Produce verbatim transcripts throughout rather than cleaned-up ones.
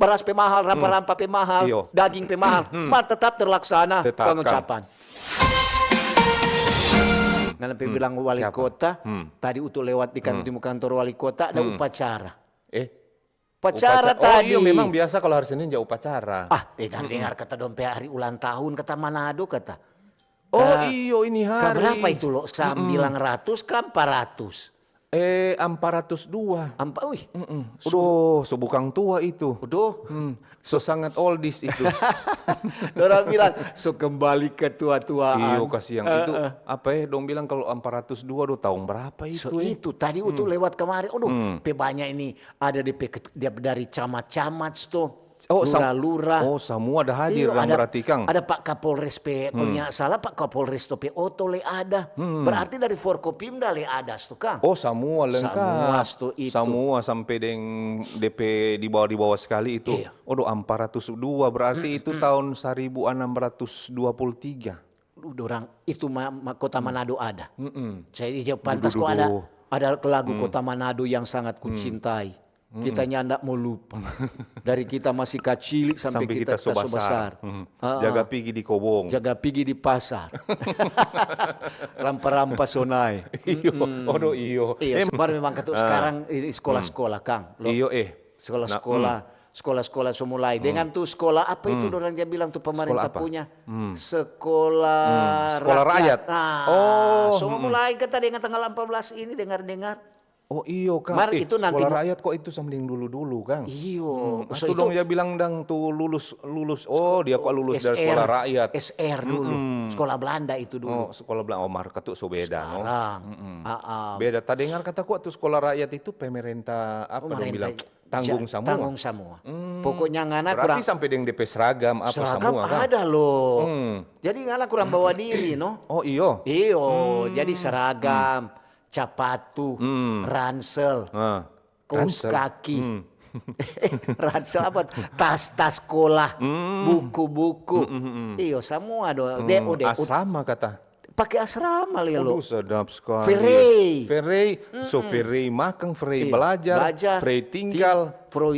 Beras pe mahal, rampa-rampa pe mahal, iyo, daging pe mahal, mar tetap terlaksana pengucapan. Ngana pe bilang wali kota, tadi utu lewat di kan-, di kantor wali kota ada upacara. Eh, upacara tadi. Oh, iyo, memang biasa kalau hari Senin ja upacara. Ah, dengar-dengar kata dong pe hari ulang tahun, kata Manado, kata. Oh, iyo, ini hari. Ka berapa itu, lo? Sambilang ratus ka ampa ratus? Eh, ampa ratus dua. Ampa, wih. Aduh, so bukang tua itu. Aduh. So sangat oldies itu. Dorang bilang, "So kembali ke tua-tuaan." Iyo, kasiang. Itu, apa ya, dong bilang kalau ampa ratus dua, aduh, tahun berapa itu, eh? So itu, tadi utu lewat kemari, aduh, pe banya ini, ada di pe-, dia dari camat-camat, sto. Oh, sam-, lura-lura. Oh, samua ada hadir. Iyo, dang, ada, berarti, kang? Ada Pak Kapolres pe, kalau nya salah, Pak Kapolres to pe oto le ada. Berarti dari Forkopimda le ada, sto, kang? Oh, samua lengkap. Samua, sto, itu. Samua sampe deng depe di bawah-di bawah sekali itu. Iyo. Odo, ampa ratus dua, berarti itu tahun seribu enam ratus dua puluh tiga. Duh, dorang itu ma-, ma-, kota Manado ada. Jadi, dia pantas kok ada, ada lagu Kota Manado yang sangat kucintai. Kita nyanda mo lupa. Dari kita masih kacili sampe kita so basar. Jaga pigi di kobong. Jaga pigi di pasar. Rampa-rampa so nae. Iyo, odo iyo. Iyo, mar memang katu sekarang ini sekolah-sekolah, kang. Lo, iyo, eh. Sekolah-sekolah, sekolah-sekolah so mulai. Dengan tu sekolah apa itu dorang dia bilang tu pemerintah punya? Sekolah rakyat. Sekolah rakyat. Nah, so mulai kata dengan tanggal ampa belas ini, dengar-dengar. Oh, iyo, kang. Mar, eh, itu nanti sekolah rakyat kok itu sama deng dulu-dulu, kang? Iyo. So itu dong dia bilang dang tu lulus, lulus. Oh, dia kok lulus dari sekolah rakyat. S R dulu. Sekolah Belanda itu dulu. Oh, sekolah Belanda. Oh, mar katu so beda, no? Sekarang. Beda. Tadengar kata kok tu sekolah rakyat itu pemerintah, apa dong bilang? Tanggung samua. Tanggung samua. Pokoknya ngana kurang. Berarti sampe deng depe seragam apa samua, kang? Seragam ada, lo. Jadi ngana kurang bawa diri, no? Oh, iyo. Iyo, jadi seragam, capatu, ransel, kaus kaki. Ransel apa? Tas-tas sekolah, buku-buku. Iyo, samua do. De, ode, asrama kata. Pake asrama, lelo. Aduh, sedap sekali. Ferei. Ferei. So, ferei makang, ferei belajar, ferei tinggal,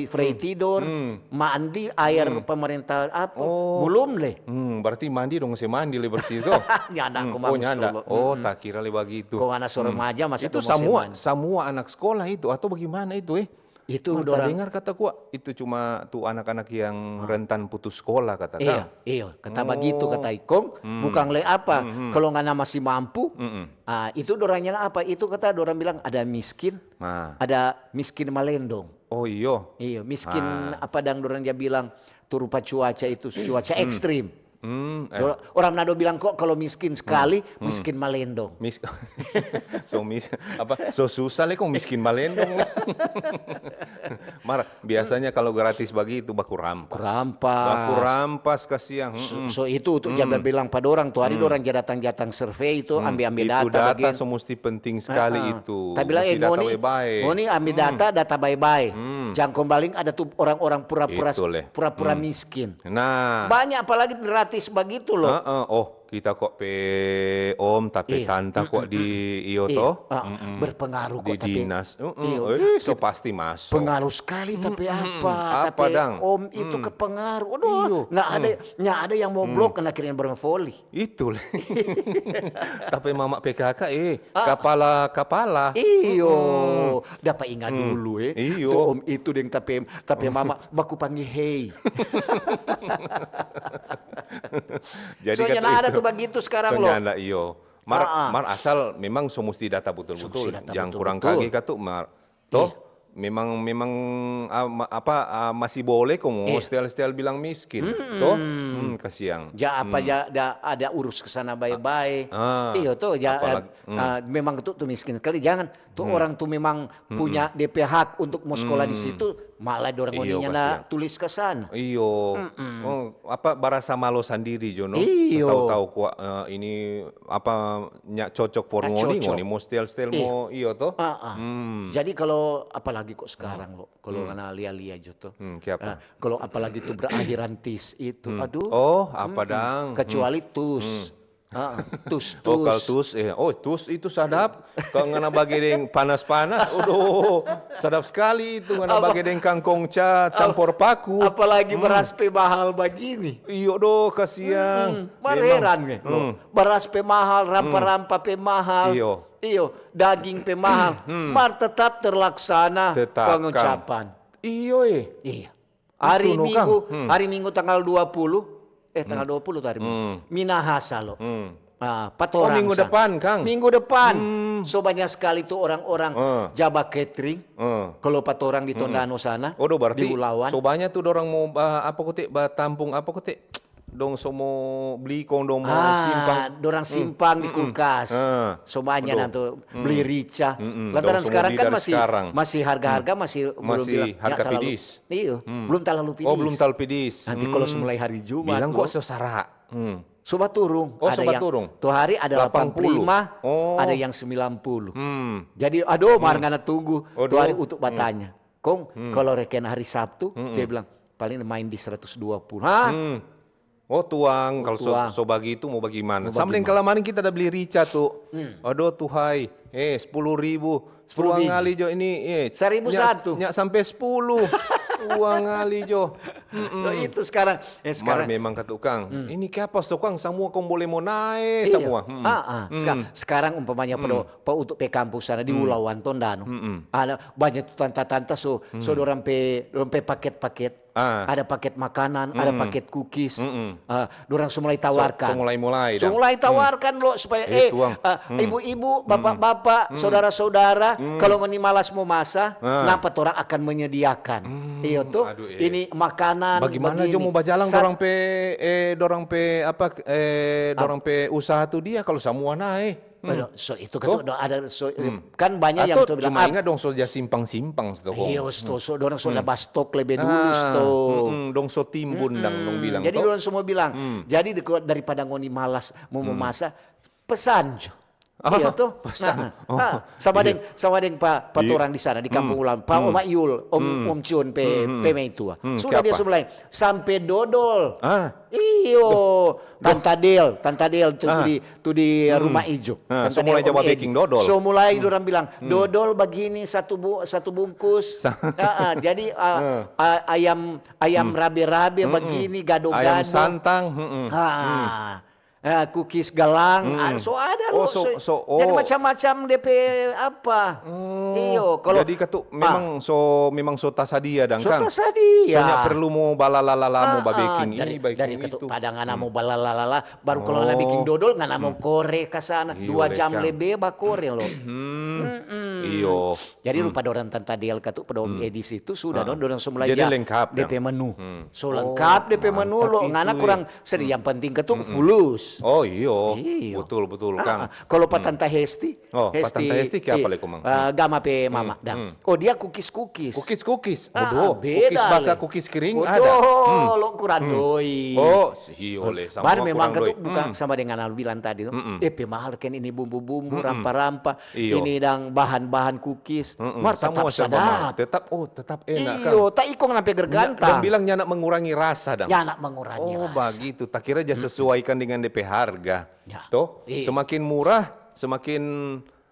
ferei tidor, mandi, air pemerintah apa? Belum le. Hmm, berarti mandi dong, se mandi le berarti itu. Nyanda, aku mah nyanda. Oh, takira le bagitu. Kong anak so remaja masa itu samua, samua anak sekolah itu atau bagaimana itu, eh? Itu dorang dengar kata kwa, itu cuma tu anak-anak yang rentan putus sekolah kata kang. Iyo, iyo, kata bagitu kata ikong, bukang le apa, kalo ngana masih mampu, ah, itu dorangnya apa, itu kata dorang bilang ada miskin, ada miskin malendong. Oh, iyo. Iyo, miskin apa dang dorang ja bilang, tu rupa cuaca itu, cuaca ekstrim. Hmm, eh. Orang Manado bilang, "Kok kalau miskin sekali, miskin malendong." Mis-, so mis-, apa, so susah le kong miskin malendong. Mar, biasanya kalau gratis bagitu baku rampas. Baku rampas kasiang. So, so itu tu ja bilang pa dorang tu hari dorang ja datang-datang survei itu, ambe-ambe data. Itu data so musti penting sekali itu. Ta bilang, "Eh, ngoni, ngoni ambe data, data bae-bae. Jang kombaling ada tu orang-orang pura-pura, pura-pura miskin." Nah. Banyak apalagi gratis bagitu loh. Heeh, oh, kita kok pe om, ta pe tanta kok di iyo to. Berpengaruh kok, di dinas. Heeh, eh, so pasti masuk. Pengaruh sekali, tapi apa? Apa dang? Om itu kepengaruh. Aduh, nggak ada, nggak ada yang mau blok karena kirim bermefoli. Itu le. Ta pe mama P K K, eh, kapala-kapala. Iyo. Dapa inga dulu, eh. Iyo. Tu om itu deng ta pe, ta pe mama baku pangge hei. Jadi soalnya kata ada itu tu bagitu sekarang, lo. Soalnya ada, iyo. Mar, mar asal memang so musti data butul-butul. Yang kurang kage katu, mar. Toh? Memang, memang, ah, ma-, apa, ah, masih boleh kong mo setel-setel bilang miskin. Toh? Hmm, kasiang. Ja apa ja, da, ada urus ke sana bae-bae. Iyo toh, ja, ah, memang tu, tu miskin sekali. Jangan tu orang tu memang punya D P hak untuk mo sekolah di situ, malah dorang oninya na tulis ke sana. Iyo. Oh, apa, barasa malo sandiri jo, no? Iyo. Tau-tau kwa, eh, ini apa, nya cocok for ngoni, ngoni mo stel-stel mo, iyo to? Jadi kalo apalagi kok sekarang lo, kalo ngana lia-lia jo to. Hmm, kiapa? Eh, kalo apalagi tu berakhiran tis itu, aduh. Oh, apa dang? Kecuali tus. Ah, tus, oh, kal tus. Tus, eh. Oh, tus itu sadap. Kal ngana bage deng panas-panas, aduh, sadap skali itu ngana bage deng kangkong ca campor paku. Apalagi beras pe mahal bagini. Iyo do, kasiang. Mar heran, eh. Beras pe mahal, rampa-rampa pe mahal. Iyo. Iyo, daging pe mahal. Mar tetap terlaksana pengucapan. Iyo, eh. Iya. Hari Minggu, hari Minggu tanggal dua puluh, eh, tanggal dua puluh tu hari Minggu. Minahasa lo. Ah, pa torang sana. Oh, minggu depan, kang? Minggu depan. So banya skali tu orang-orang jaba catering. Kalo pa torang di Tondano sana, di Ulawan. So banya tu dorang mo ba, apa kote, ba tampung, apa kote? Dong so mo bli kong dong mo simpang. Ah, dorang simpang di kulkas. So banya nantu bli rica. Lantaran skarang kan masih, masih harga-harga masih belum bilang, harga talalu pidis. Iyo, belum talalu pidis. Oh, belum talalu pidis. Nanti kalo so mulai hari Jumat, bilang kok so sara. So baturung. Oh, so baturung. Tu hari ada delapan puluh lima, ada yang sembilan puluh. Jadi, aduh, mar ngana tunggu. Tu hari untuk batanya. Kong, kalo reken hari Sabtu, dia bilang, paling main di seratus dua puluh. Hah? Oh, tuang, kalo so, so bagitu mo bagimana? Sama deng kemarin kita ada bli rica tu. Aduh, tuhai. Eh, sepuluh ribu. Tuang ngali jo ini, eh. Seribu satu. Nya sampe sepuluh. Tuang ngali jo. Itu skarang. Mar memang katu kang. Ini kiapa so kang, samua kong bole mo nae samua. Skarang umpamanya pa untuk pe kampus sana di Ulawan, Tondano. Ada banya tu tanta-tanta so, so dorang pe, dorang pe paket-paket. Ada paket makanan, ada paket kukis. Ah, dorang so mulai tawarkan. So mulai-mulai dang. So mulai tawarkan lo supaya, eh, ibu-ibu, bapak-bapak, saudara-saudara, kalo ngoni malas mo masa, napa torang akan menyediakan. Iyo tu, ini makanan bagimana jo mo bajalang dorang pe, eh, dorang pe apa, eh, dorang pe usaha tu dia kalo samua nae. Aduh, so itu kan tu ada so, kan banya yang tu bilang, cuma ingat dong so ja simpang-simpang sto. Iyo, sto, so dorang so da bastok lebe dulu sto. Dong so timbun dang dong bilang. Jadi dorang semua bilang, jadi daripada ngoni malas mo memasak, pesan jo. Iyo to. Pesan. Sama deng, sama deng pa, pa torang di sana di Kampung Ulam, pa Oma Yul, Om, Om Cun pe, pe meitua. Sudah dia semua lain sampe dodol. Iyo, Tanta Del, Tanta Del tu di, tu di Rumah Ijo. So mulai ja baking dodol. So mulai dorang bilang, dodol bagini satu bu-, satu bungkus. Jadi ayam, ayam rabe-rabe bagini, gado-gado. Ayam santang. Kukis galang, so ada lo. Jadi macam-macam depe apa. Iyo, kalo jadi katu memang so, memang so tasadia dang kang. So tasadia. So nya perlu mo balalalala mo babeking ini, babeking itu. Daripada ngana mo balalalala, baru kalo ngana biking dodol, ngana mo kore ka sana, dua jam lebe bakore lo. Iyo. Jadi rupa dorang Tanta Del katu, pa dong edisi tu sudah dong, dorang so mulai ja depe menu. So lengkap depe menu lo, ngana kurang sedih. Yang penting katu fulus. Oh iyo. Betul, betul kang. Kalo pa Tanta Hesti, Oh, pa Tanta Hesti kiapa lei komang? Gama pe mama dang. Oh, dia kukis-kukis. Kukis-kukis. Odo, kukis basa, kukis kering ada. Odo, lo kurang doi. Oh, iyo lei, sama kurang doi. Baru memang katu bukan sama deng ngana bilang tadi tu. Depe mahal kan ini bumbu-bumbu, rampa-rampa, ini dang bahan-bahan kukis. Mar tetap sadap. Tetap, oh, tetap enak kang. Iyo, ta iko ngana pe gergantang. Dong bilang nyanda mengurangi rasa dang. Nyanda mengurangi rasa. Oh, bagitu. Ta kira ja sesuaikan dengan depe harga. To? Semakin murah, semakin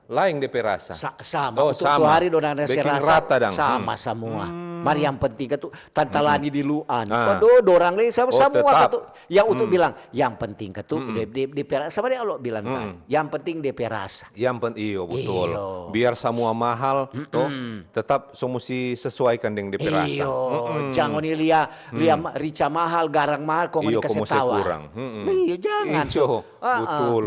laeng depe rasa. Sama. Oh, untuk sama. Tu hari dorang rasa rata dang. Sama samua. Mar yang penting katu Tanta Lani di Luan. Aduh, dorang lei sama samua katu. Yang untuk bilang, yang penting katu de, de, depe rasa. Sama deng lo bilang kan. Yang penting depe rasa. Yang penting, iyo, betul. Biar samua mahal, to, tetap so musti sesuaikan deng depe rasa. Iyo, jang ngoni lia, lia rica mahal, garang mahal, kong ngoni kase tawar. Iyo, jangan. Iyo, betul.